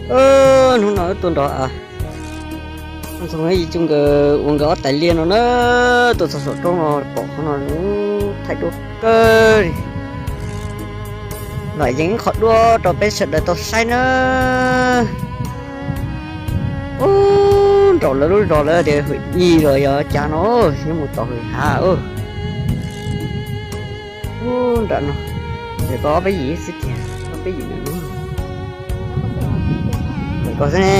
Hnub no wb tuaj nrog Ntxoov Yim Tsuj nkawd ua nkawd ob tais liaj no na, tuaj txog saum roob no pom qhov no thaij duab kawg li. Lam yees ib qho duab rau peb sawv daws tau saib na. Ub, nraum lawv lub zos lawv tias hwm ib los yog cas no, yuav mus tom hwm hav. Ub, nram no ces tau ob peb yim xwb tiag, ob peb yim lwm lub. Lawm ko xwb ne.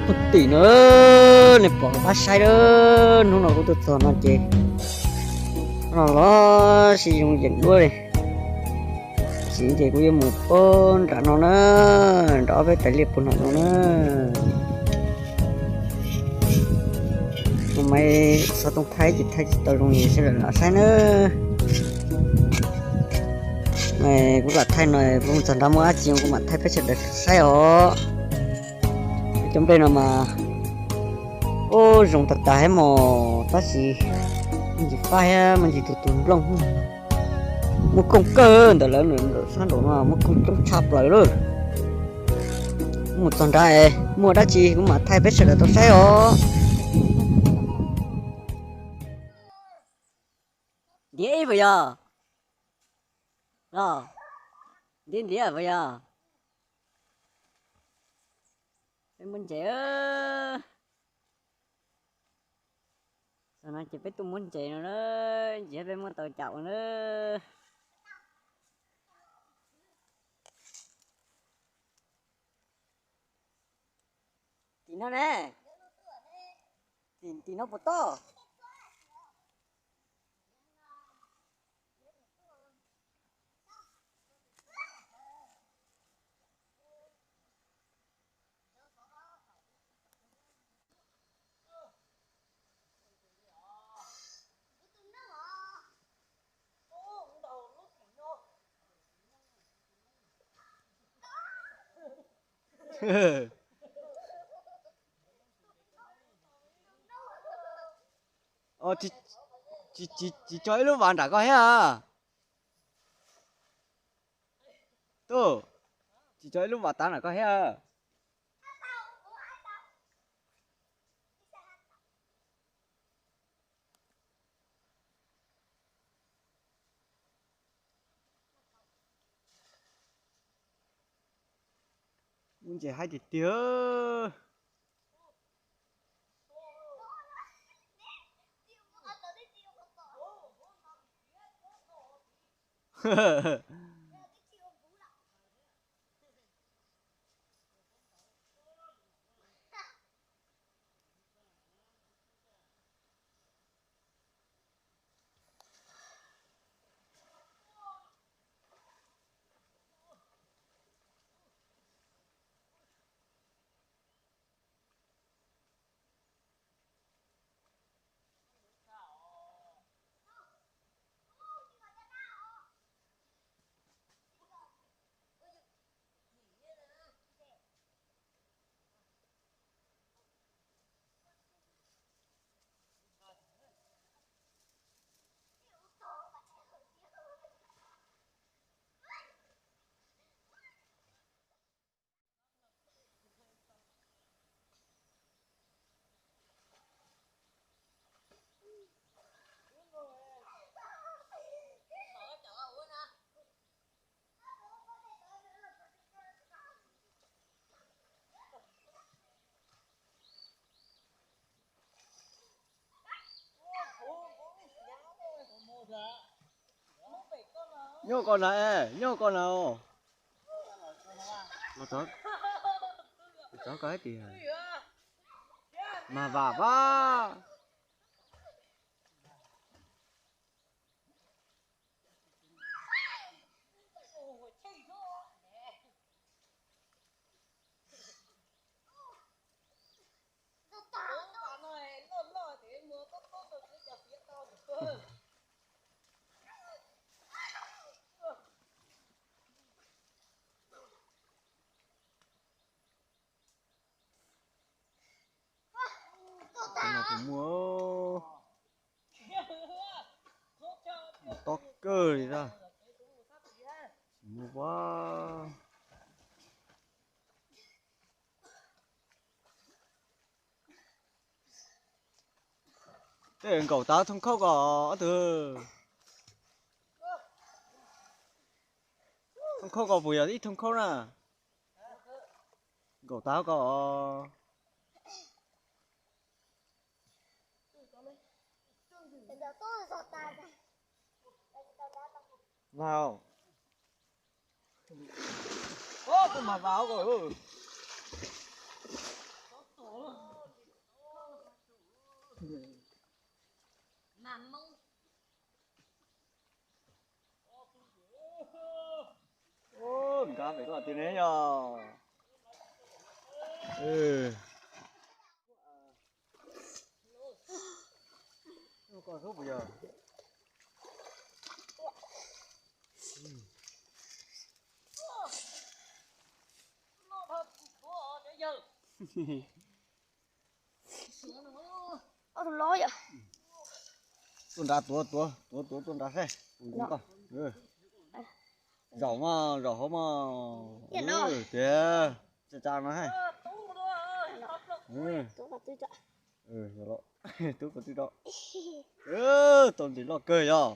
Puag tim no, nej pom qab saib lawm, hnub no kuv tuaj txog no ces no los sis zoo yeem duab li. Tab sis ces kuv yuav mus puag nram no na, nram ob peb tais liaj puag nram no na. Kuv mas xov tooj thaij ces thaij tsis tau zoo li sawv daws lam saib na. Kuv lam thaij no, kuv mus txog nrad muaj dab tsi kuv mam thaij peb sawv daws saib os. Cov nplej no mas, ub, zoo tag tag thiab mos, tab sis me ntsis fab thiab me ntsis tus tus nplooj. Muaj kooj kawg ntawm lawv, ntawm sab nraum no muaj kooj coob tshaj plaws lawm. Mus txog nrad es muaj dab tsi kuv mam thaij peb sawv daws tau saib os. Ntiav ib puas yog? Los, ntiav ntiav puas yog? Peb muab ntses. Tam no ces peb tuaj muab ntses no na, ntses peb muab tau caum na. Tim no ne, tim no puas toj? Tsis tso ib lub vas nram ko thiab. Tub, tsis tso ib lub vas tav nram ko thiab. Muaj ntses haib tiag tiag. Nyob ko na, nyob ko na. Los tov, tov ko hais tias mas vam pab. Tus no puas muaj, tob kawg li ntag. Tsis muaj pab. Nkaum tau thoob khaub ko ob tug. Thoob khaub ko puas yog ib thoob khaub na? Nkaum tau ko. Vau. Tus mas vau ko. Nkag pem ko tiag ne yog. Ko hlub puas yog? Ob tug lob yom. Tuaj nrad tuav tuav tuav tuav tuaj nrad saib. Zaum mas zaum hauv mas. Tiag, tsa tsa no hais. Tub ko twb rau. Tau ntses loj kawg yog.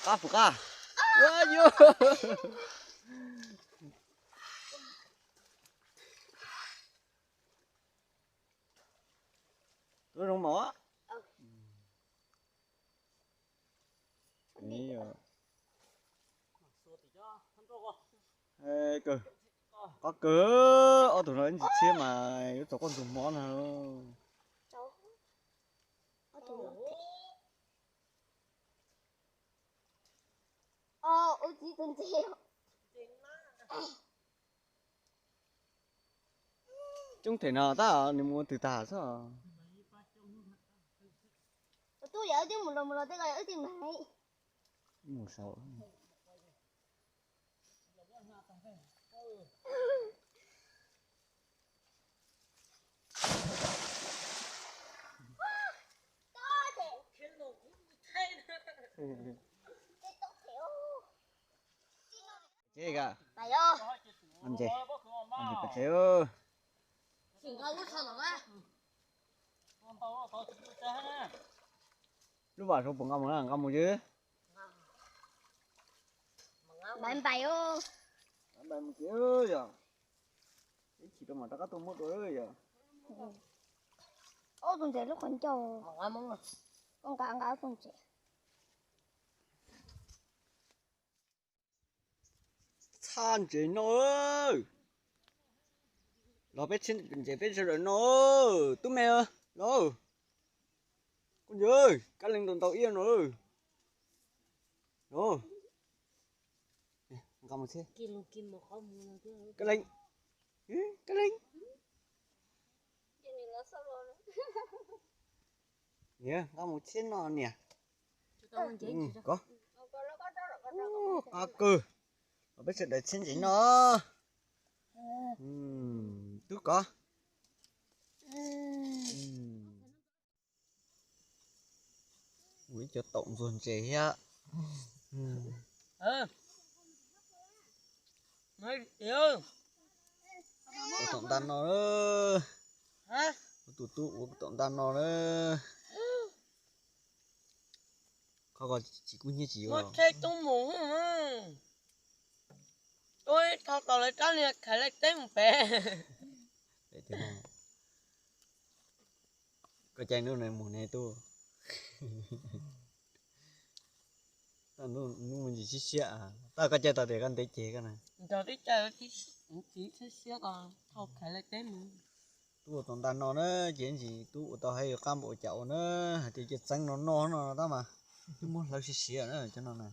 Qab puas qab? Ua yuav. Tub zoo mos. Qab kawg, ob tug no ib ntsis tshiab mas yuav tau koj ntug mov no. Coob them no tab nws mus twg tag xwb. Tub yog wb twb mus los mus los tej ko wb twb mag. Mus saud. Ces ka, ces, ces pais tsev. Lub vas saud puas nqa mus na? Nqa mus ces. Npais npais. Npais mus ces yog. Ib chim rau mam rov qab tuaj muab dua yog. Ob tug ntses lub qhov ncauj. Koj nqa nqa ob tug ntses. Txhaj ntses no. Los peb txhaj ntses peb sawv daws no. Tub me los. Koj ntses, kab leej ntau ntau ib no. Los. Nqa mus thiab. Kab leej. Kab leej. Niam, nqa mus thiab no niam. Kov. Qab kawg. Los peb sawv daws txhaj ntses no. Tub kov. Ua ib co taum ntxuag ntses thiab. Ua taum ntag no. Ua tus tub ua taum ntag no na. Qhov ko tsis kub hnyiab tsis yuav. Ua thov kom lawv rab niag khaiv laij teb mus pem. Koj cai hnub no mus ne tub. Hnub mus ntsis siab siab, tab koj cai tau tias koj ntev ceg koj na. Nrog tib cai tib siab siab ko thau khaiv laij teb mus. Tub ua tau ntag no na, ces ntsis tub ua tau hais yuav qab npaum cas ua na, hais tias cia txeeb no no no tab mas twb muab hlawv siav siav na cov no na.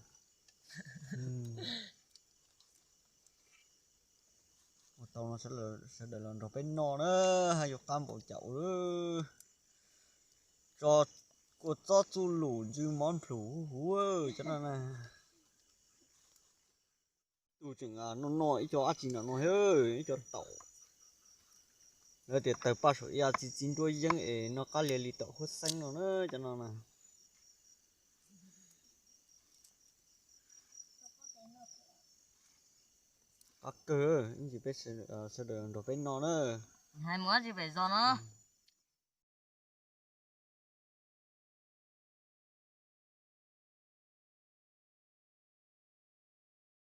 Ua tau no sawv daws los nrog peb noj na, hais yuav qab npaum cas ua. Tso kua txob txuj lus ntsw mov nplhum huv huv cov no na. Tub tseem noj noj ib co dab tsi no no thiab, ib co taum. Lawv tias tawg paj saum ib txi txiv nruab yeeb es noj qab lias li taum huab xeeb no na cov no na. Qab kawg, ib ntsis peb sawv daws nrog peb noj na. Hais mus dab tsi pem zos no?